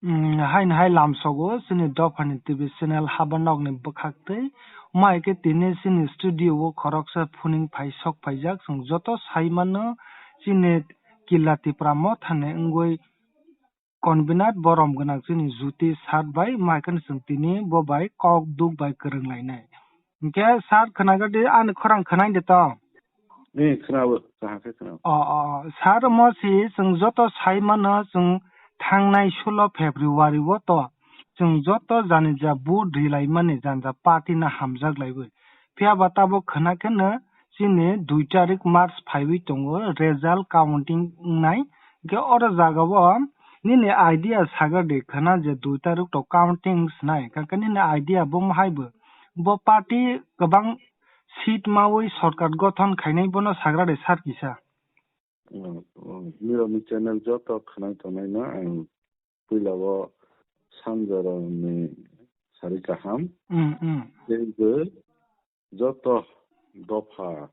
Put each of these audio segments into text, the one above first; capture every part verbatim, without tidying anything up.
Mm, haino hai lamsogo chini dophani T V channel Habanokni bwkhaktwi. Omo hai khe tini chini studio o khoroksa phuning phai sok phaijak. Chwng joto sai mano chini Killa Tipra Mothani wngwi convener borom gwnang chini Jyoti sir bai, omo hai kheno chwng tini bo bai kok duk bai kwrwng lainai. Hinkhe sir khwnago di, ani khorang khwnai de to? Eh, khwnao, kaham khe khwnao. O, o, sir, omo si chwng joto sai mano, chwng thangnai sulo February o to chwng joto jani ja vote ri lai mani jani ja party no hamjak laiwi. Phiya ba tabuk khwna kheno chini dui tarik March phaiwi tongo, result counting wngnai. Hinkhe oro jaga o nini idea sagar di khwna je dui tarik to counting wngnai, hinkhe nini idea bo hai bo? Bo party kwbang seat mawi sorkar gothon khainai bono sagra de sir kisa. Oh, oh, nirokni channel joto khwnai tongnaino ang puilao sanjarokni sari kaham. Mm, mm. Teibo joto dopha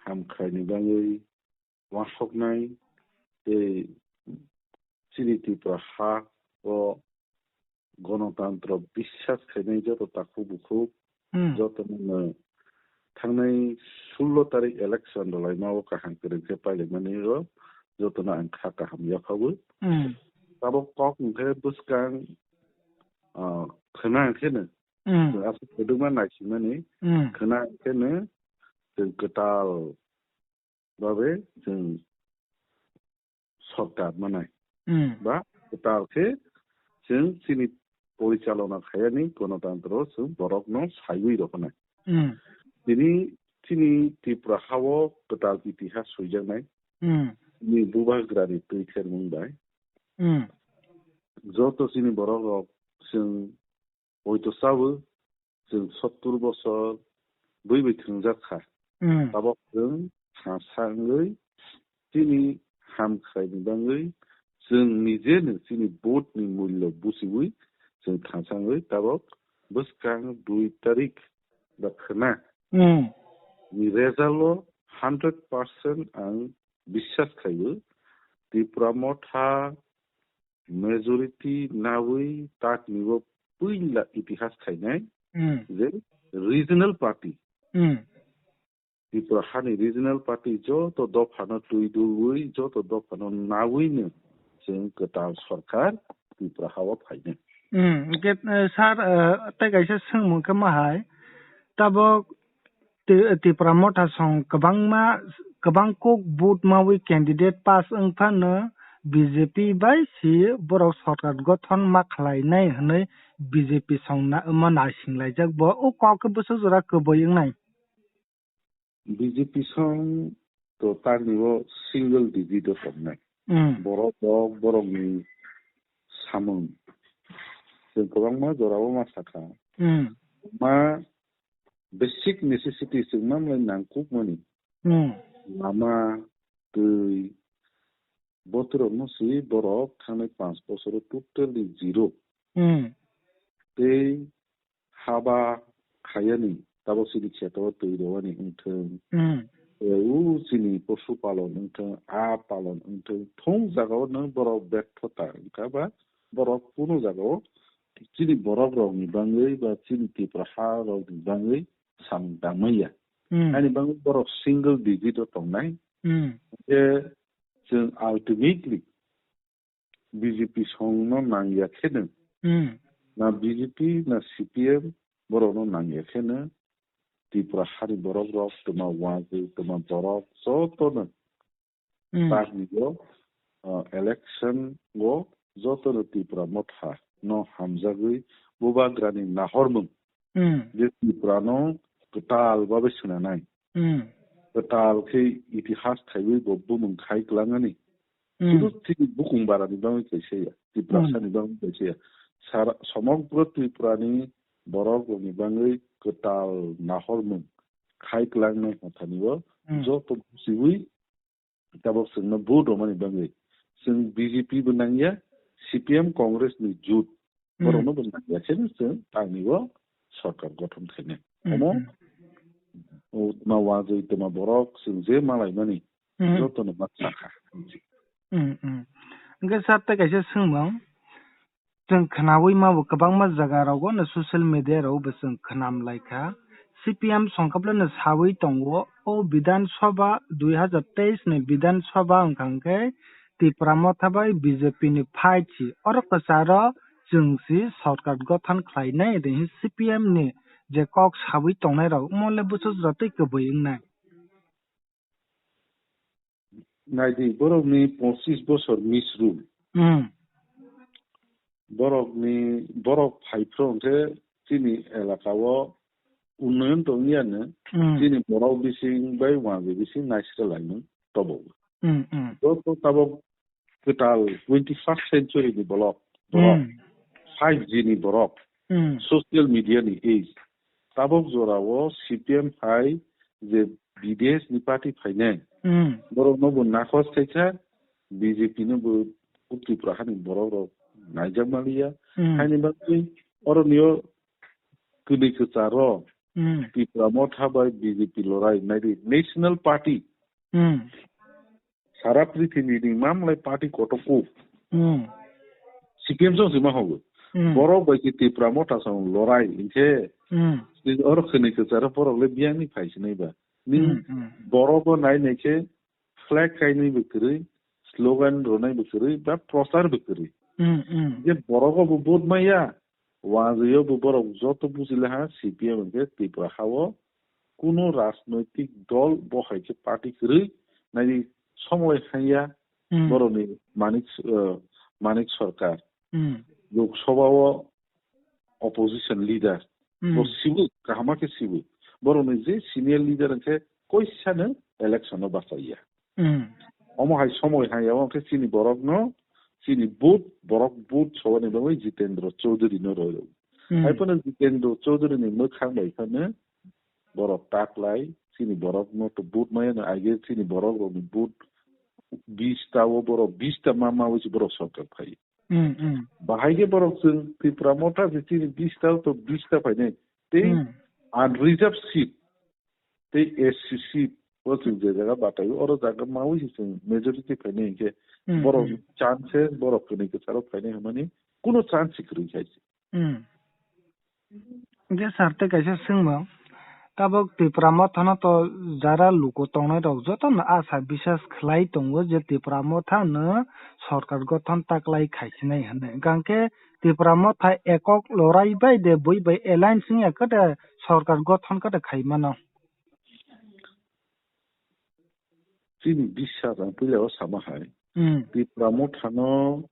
hamkhaini bagwi uansuknai tei chini Tripura ha o gonotantro biswas khainai joto takhuk bukhuk, hmm, jotono thangnai sullo tarik election rwlaima o kaham kwrwng khe pailaimani o jotono ang kha kaham yaphago. Hmm. Tabuk kok hwnkhe bwskang, ah, khwna hwnkhe no, hmm, chwng aswk kwdwkma naisimani, hmm, khwna hwnkhe no chwng kwtal babe chwng sorkar manai. Hmm. Ba kwtal khe chwng chini porichalona khayani gonotantro chwng borokno saiwi rohornai. Hmm. Tini chini Tripura hao kwtal itihas swijaknai. Hmm. Chini bubagrani twi thermung bai. Hmm. Joto chini borok rok chwng poito chawi chwng sottur bosor bui bai thwngjak kha. Hmm. Tabok chwng thansa wngwi chini hamkhraini bagwi chwng nijeno chini vote ni mullo buchiwi chwng thansa wngwi tabok bwskang dui tarik ba khwna, hmm, ni result o hundred percent ang biswas khaio. Tripura Motha majority nawi takni o puila itihas khainai, hmm, je regional party. Hmm. Tripura hani regional party joto dophano twi dulwi, joto dophano nawino chwng kwtal sorkar Tripura hao phainai. Hmm, hwnkhe, eh, sir, eh, tei kaisa swngmung khe ma hai, tabok Ti-, Tipra Motha song kwbangma, kwbang kok vote mawi candidate pass wng phano B J P bai si borok sorkar gothon ma khlainai hwnwi B J P song na-, ma naising laijak bo. O kok khe bwswk jora kwbwi wngnai. B J P song to takni o single digit o tongnai. Hmm. Borok rok, borokni samung. Chwng kwbangma jorao ma sakha. Hmm. Ma basic necessity chwng ma mwnai nangkukmani. Hmm. Lama, twi, botorokno si borok thangnai panch bosoro totally zero. Hmm. Tei haba khayani, tabok chini kheto twi rwani wngthung. Hmm. E, u chini posu palon wngthung, a palon wngthung, thung jagao nang borok berthota wngkha ba borok kunu jagao chini borok rokni bangwi ba chini Tripura ha rokni bangwi samung tangmaya. Hmm. Ani bangwi borok single digit o tongnai. Hmm. Je chwng ultimately B J P song no nangya kheno, hmm, na B J P na C P M borok no nangya kheno Tripura hani borok rok twma wngwi twma borok joto no Hmm. Party o, uh, election o joto no Tripura Motha no hamjagwi bubagrani nahormung, hmm, je Tripura no kwtal babe swnanai. Hmm. Kwtal khe itihas khaiwi bo bumung khai kwlangani. Hmm. Sudu chini bukung barani bagwi kaisa ya, Tripura, hmm, sani bagwi kaisa ya. Sara, somogro Tripura ni borok rokni bagwi kwtal nahormung khai kwlangnai hathani o, hmm, joto buchiwi tabok chwngno vote rwmani bagwi chwng B J P bo nangya, C P M Congress ni jut, hmm, borokno bo nangya, khe chwng tangni o sorkar gothon khainai. Hmm, omo, hmm, o ma wajwi twma borok chwng je malaimani, hmm, jotono ma chakha. Hmm, hmm. Hwnkhe sir tei kaisa swngmung, Chwng khnaui ma bo kwbangma jaga rogo no social media rogo bo chwng khnam lai kha. C P M songkhaplano saui tongo, o Bidhan Sabha dui hazar teis ni Bidhan Sabha wngkha hwnkhe Tipra Motha bai B J P ni fight si. Oro kwcharo chwng si sorkar gothon khlainai de hi C P M ni je kok saui tongnai rok omo le bwswk jotoi kwbui wngnai. Naidi, borokni pochis bosor misrule. Hmm. Borokni, borok phaiphru hwnkhe chini elaka o unnoyon tongya no, Hmm. chini borok bising bai wanjwi bising naisra laimung tobo. Hmm, hmm. Joto tabok kwtal twenty first century ni bolok, borok, Hmm. five G ni borok, Hmm. social media ni age. Tabok jorao C P M hai je bidesh ni party phainai, Hmm. borok no bo nakhos khaikha, B J P no bo Tripura hani borok rok naijak maliya. Hmm. Haini bagwi oro nio kwdwi kwcharo Hmm. Tipra Motha bai B J P lorai naidi National Party. Hmm. Sara prithibini mamlai party kotoku. Hmm. C P M song sima hogo. Hmm. Borok bai ki Tipra Motha song lorai, hinkhe Hmm. oro khini kwcharo borok le biyang ni phai sinai ba. Ni Hmm, hmm. Borok bo nai nai khe flag kainai bo kwrwi, slogan ronai bo kwrwi, ba prochar bo kwrwi. Hmm, hmm. Je borok bo vote maya, wanjwi bo borok joto bujila ha, C P M hinkhe Tripura ha o kuno rajnoitik dol bo hai khe party kwrwi naidi somoi haiya Hmm. borokni Manik, eh, Manik Sarkar. Hmm. Lok Sabha o opposition leader. Hmm. Bo sibu, kahama khe sibu. Borokni je senior leader hwnkhe koisano election o bachaiya. Hmm. Omo hai somoi haiya o hwnkhe chini borokno, chini vote, borok vote sobani bagwi Jitendra Chaudhary no roi rw. Hmm. Hai phano Jitendra Chaudhary ni mwkhang bai phano borok taklai, chini borok no to vote maya no, aige chini borok rok ni vote bis ta o borok bis ta ma ma wi borok sorkar phai. Hmm, hmm. Bahai khe borok chwng Tipra Motha se chini bis ta to bis ta phainai. Tei Hmm. unreserved seat, tei S C seat o chwng je jaga batai o, oro jaga ma wi se chwng majority phainai hinkhe Hmm, borok hmm. Chances borok kwnwi kwcharo phainai hwnmani kuno chance se kwrwi khai se. Hmm. Je sir, tei kaisa swngmung, tabok Tipra Mothano to jara luku tongnai rok jotono asa biswas khlai tongo je Tipra Mothano sorkar gothon taklai khaisinai hwnwi. Hwnkhe Tipra Motha ekok lorai bai de bui bai alliance wngya khe de sorkar gothon khe de khai mano. Chini biswas ang puila o sama hai. Hmm. Tipra Mothano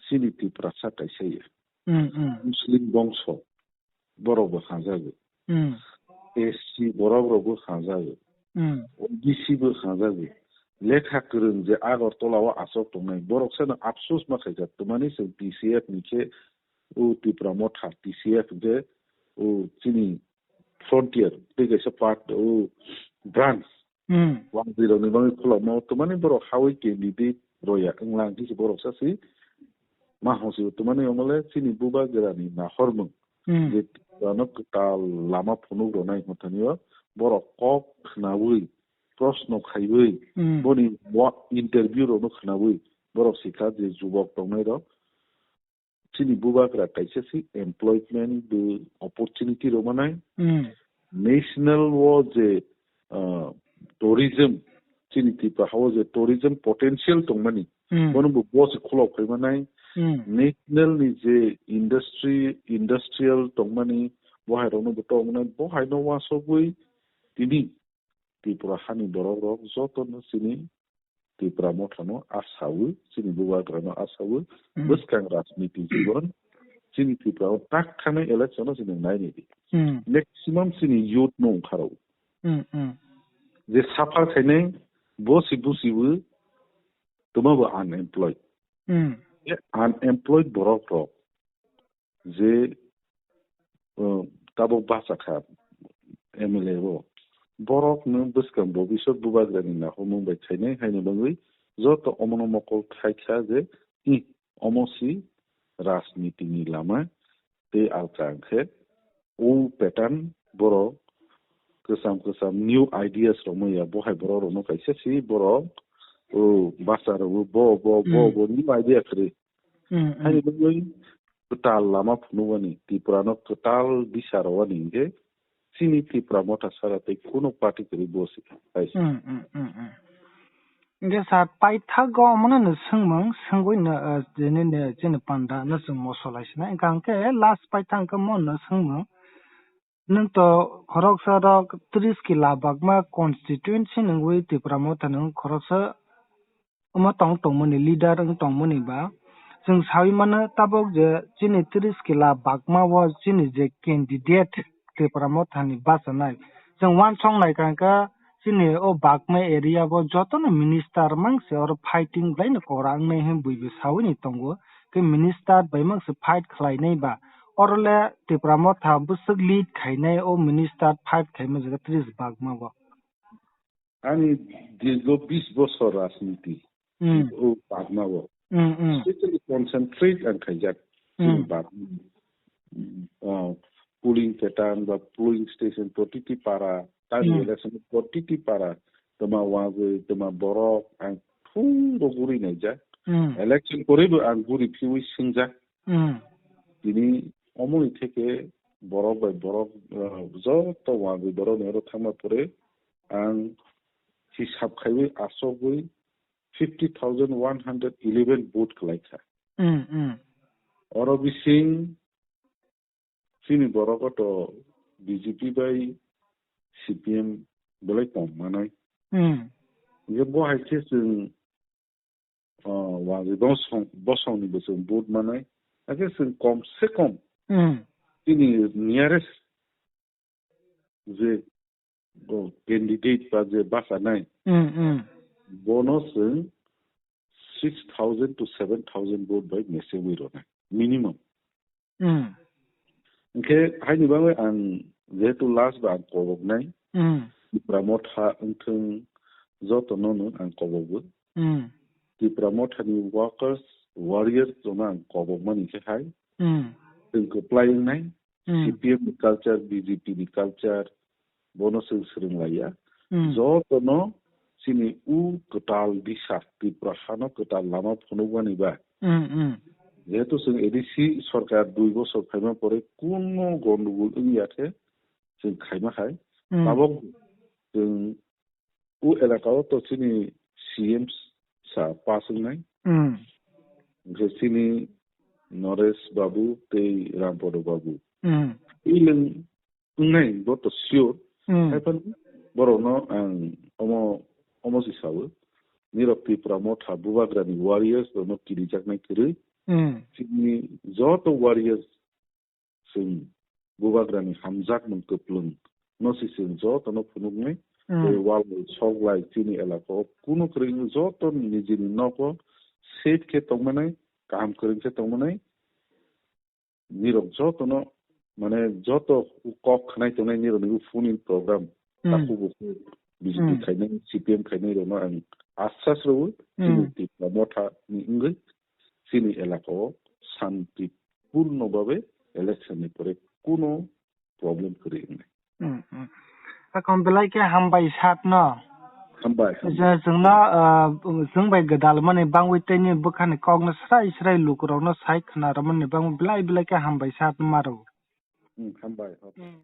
chini Tiprasa kaisa ya. Hmm, hmm. Muslim bongso borok bo khajago. Hmm. S C borok rok bo khajago. Hmm. O B C bo khajago. Lekha kwrwng je Agartala o aswk tongnai borok sano afsus ma khaijak, twmani chwng T C F ni khe o Tipra Motha T C F je o chini frontier tei kaisa part o branch Hmm. Wangtwi rokni bagwi khulokma o twmani borok hawi candidate roya wnglang hinsi borok sa si ma hwnsi o twmani omo le chini bubagrani nahormung Hmm. je ano kwtal lama phunuk rwnai hwnthani o borok kok khnaui proshno khaiwi Hmm. boni wa-, interview rokno khnaui borok sikha je jubok tongnai rok chini bubagra kaisa se employment bo opportunity rw manai. Hmm. National o je, ah, tourism, chini Tripura ha o je tourism potential tongmani, Hmm. bono bo bo se khulok phai manai. Hmm. National ni je industry, industrial tongmani, bo hai rokno bo tong manai, bo hai no wasogwi tini Tripura hani borok rok joto no chini Tripura Motha no asawi, chini bubagra no asawi, Hmm. bwskang rajniti jibon, chini Tripura o tak thani election o chini nai nai di. Hmm. Maximum chini youth no wngkha rw. Hmm, hmm. Je suffer khainai, bo si busiwi, tuma bo unemployed. Hmm. Je unemployed borok rok, je, uh, tabok bacha kha M L A o, borok no bwskang bobiswt bubagrani nahormung bai khainai haini bagwi joto omono mokol khai kha je, "Ih, omo si rajniti ni lama," tei alka hwnkhe o pattern borok kwcham kwcham new ideas rok maya, bo hai borok rokno kaisa si borok, o bacha rok bo, bo, bo, Hmm. bo new idea kwrwi. Hmm, hmm. Haini bagwi kwtal lama phunugani, Tripura no kwtal disa rwani hinkhe chini Tipra Motha sara tei kunu party kwrwi bo se hai se. Hmm, hmm, hmm, hmm. Hinkhe sir, paithago omono no swngmung, swngwi no, ah, jene ne chini panda no chwng mosolai sinai. Hinkhe last paithak hinkhe mo no swngmung. Nwng to khoroksa rok tris kila bagma constituency nungwi Tipra Motha nwng khoroksa omo tong tongmani leader wng tongmani ba chwng sawi mano tabuk je chini tris kila bagma o chini je candidate Tipra Motha ni bachanai chwng uansuk nai kha khe chini o bagma area o jotono minister mang se oro fighting belai no kora wngnai hwn bui bo sawi ni tongo. Khe minister bai mang se fight khlai nai ba oro le Tipra Motha bwswk lead khainai o minister fight khaima jaga tris bagma o. Ani dirgo bis bosor rajniti Hmm. o bagma o. Hmm, hmm. Specially concentrate ang khaijak Hmm. bag, ah, polling pattern ba polling station protiti para, tani Hmm. election protiti para, toma wagwi, toma borok, ang thung bo guri naijak. Hmm. Election pore bo ang guri phiwi swngjak. Hmm. Tini omoni theke borok bai borok, ah, joto wagwi borok ni oro thangma pore ang hisab khaiwi asogwi fifty thousand one hundred eleven vote kwlai kha. Hmm, hmm. Oro bising chini borok o to B J P bai C P M belai kom manai. Hmm. Hinkhe bo hai khe chwng, ah, wagwi bosong, bosongni bo chwng vote manai. Hakhe chwng kom se kom Hmm. chini nearest je, o, candidate ba je bachanai, Hmm, hmm. bono chwng six thousand to seven thousand vote bai mesewi rwnai, minimum. Hmm. Hinkhe haini bagwi ang jehetu last ba ang koboknai, Hmm. Tipra Motha wngthwng jotono no ang kobogo. Hmm. Tipra Mothani workers, warriors rokno ang kobokmani khe hai. Hmm. Chwng kwplai wngnai, Hmm. C P M ni culture, B J P ni culture, bono chwng swrwng laiya. Hmm. Jotono chini u kwtal disa, Tripura hano kwtal lama phunukmani ba. Hmm, hmm. Jehetu chwng A D C sorkar dui bosor phaima pore kuno gondogol wngya khe chwng khaima hai. Hmm. Tabok chwng o elaka o to chini C M sa pass wngnai. Hmm. Hwnkhe chini Naresh Babu tei Rampodo Babu. Hmm. Twi nwng wngnai bo to sure. Hmm. Haiphano borokno ang omo, omo se sao. Nirok Tipra Motha Bubagrani warriors rokno kirijaknai kwrwi. Hmm. Chini joto warriors chwng Bubagrani hamjakmung kwplwng no se chwng jotono phunuknai. Hmm. Tei wal soklai chini elaka o kunu kwrwino joto nijini nogo safe khe tongmanai, kaham kwrwng khe tongmanai. Nirok jotono, mane, joto kok khwnai tongnai nirokni phone in program. Hmm. Takhuk bukhuk B J P Hmm. khainai, C P M khainai rokno ang asas rwo, Hmm. chini Tipra Motha ni wngwi chini elaka o shanti purno babe election ni pore kuno problem kwrwi wngnai. Hmm, hmm. Akon belai khe hambai sat no. Hambai, hambai. Je chwngno, ah, chwng bai gwdal mani bangwi tei ni bwkhani kokno srai srai lukurokno sai khna rwmani bangwi belai belai khe hambai sat maro. Hmm, hambai, okay. Hmm.